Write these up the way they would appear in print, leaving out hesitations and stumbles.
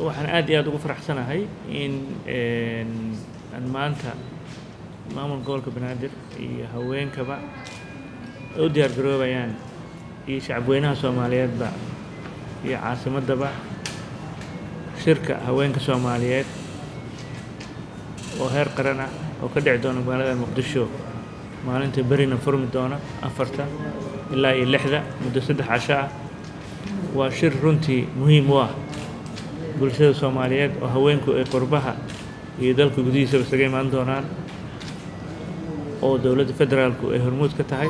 Waxaan aad iyo aad ugu faraxsanahay in aan maanta maamulka gobolka Banaadir iyo haweenkaba ay u diyaar garoobayaan, iyo shacabweynaha Soomaaliyeedba iyo caasimaddaba, shirka haweenka Soomaaliyeed oo heer qaran ah oo ka dhici doona magaalada Muqdisho maalinta berina, furmi doona 4-ta ilaa iyo 6-da, muddo 3 casho ah. Waa shir runtii muhiim u ah bulshada Soomaaliyeed oo haweenku ay qurbaha iyo dalka gudihiisaba isaga imaan doonaan, oo dowladda federaalku ay hormuud ka tahay,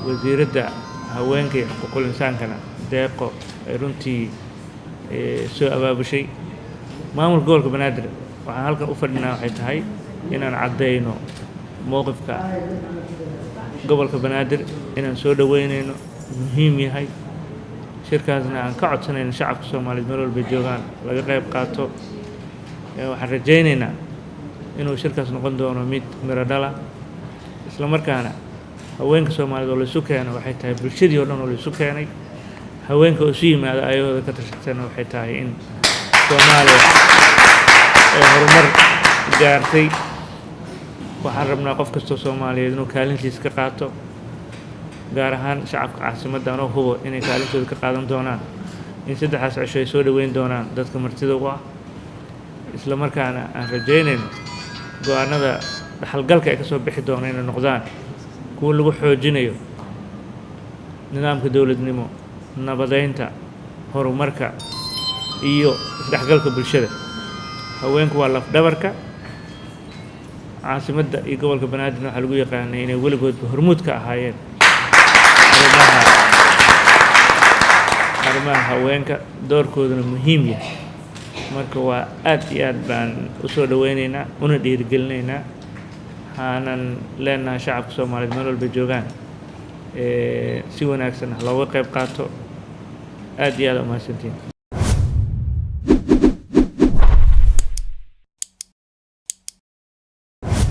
wasiiradda haweenka iyo xuquuqul insaankana Deeqo ay runtii soo abaabushay. Maamulka gobolka Banaadir waxaan halkan u fadhinaa waxay tahay inaan caddayno mowqifka gobolka Banaadir, inaan soo dhoweynayno, muhiim yahay shirkaasna, aan ka codsanayno shacabka Soomaaliyeed meel walba joogaan laga qayb qaato. Waxaan rajaynaynaa inuu shirkaas noqon doono mid miro dhala, isla markaana haweenka Soomaaliyeed oo laysu keeno waxay tahay bulshadii oo dhan oo laysu keenay. Haweenka oo isu yimaada ayahooda ka tashatana waxay tahay in Soomaaliya ay horumar gaartay. Waxaan rabnaa qof kastoo Soomaaliyeed inuu kaalintiisa ka qaato, gaar ahaan shacabka caasimadda, anoo hubo inay kaalintooda ka qaadan doonaan, in saddexdaas cisho ay soo dhoweyn doonaan dadka martida u ah, isla markaana aan rajaynayno go-aanada dhaxalgalka ay ka soo bixi doona inay noqdaan kuwo lagu xoojinayo nidaamka dowladnimo, nabadeynta, horumarka iyo isdhexgalka bulshada. Haweenku waa lafdhabarka caasimadda iyo gobolka Banaadirna waxaa lagu yaqaanay inay weligoodba hormuud ka ahaayeen arrimaha haweenka, doorkooduna muhiim yahay. Marka waa aad iyo aad baan u soo dhoweyneynaa una dhiirigelinaynaa, waxaanan leenahay shacabka Soomaaliyeed meel walba joogaan si wanaagsan ha looga qayb qaato. Aad iyo aad umahadsantiin.